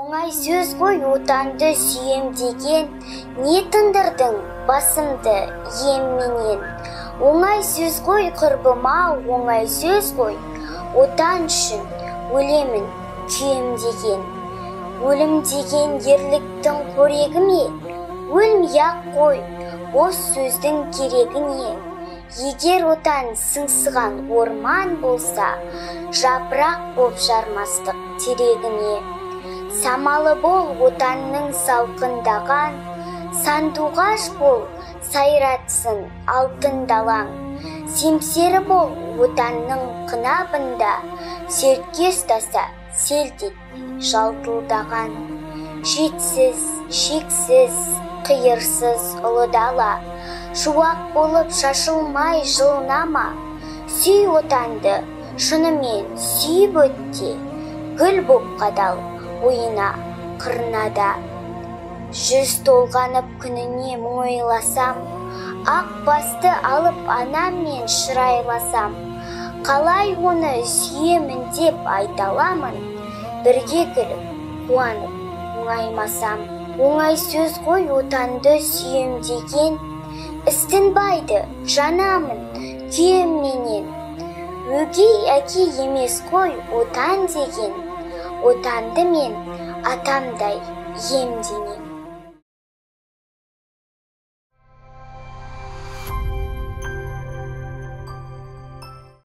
Оңай сөз ғой отанды сүйем деген, не тындырдың басымды иемменен. Оңай сөз ғой құрбыма, оңай сөз ғой, отан үшін өлемін күйем деген. Өлім деген ерліктің қорегі ме? Өлмей-ақ қой, бос сөздің керегі не? Егер отан сыңсыған орман болса, жапырақ боп жармастық терегіне. Самалы бол отанның салқындаған, сандуғаш бол сайратсын алтын далаң. Семсері бол отанның қынабында, серке ұстаса селт етпей жалтылдаған. Жетсіз, шексіз, қиырсыз ұлы дала, шуақ болып шашылмай жылынама. Сүй отанды, шынымен сүйіп өтте, гүл боп қадал ойына, қырына да. Жүз толғанып күніне мұң ойласам, ақ басты алып анаммен шырайласам, қалай оны сүйемін деп айта аламын, бірге күліп, қуанып, мұңаймасам. Оңай сөз ғой отанды сүйем деген, іс тынбайды, жанамын, күйемменен. Өгей әке емес қой отан деген, отанды мен атамдай иемденем.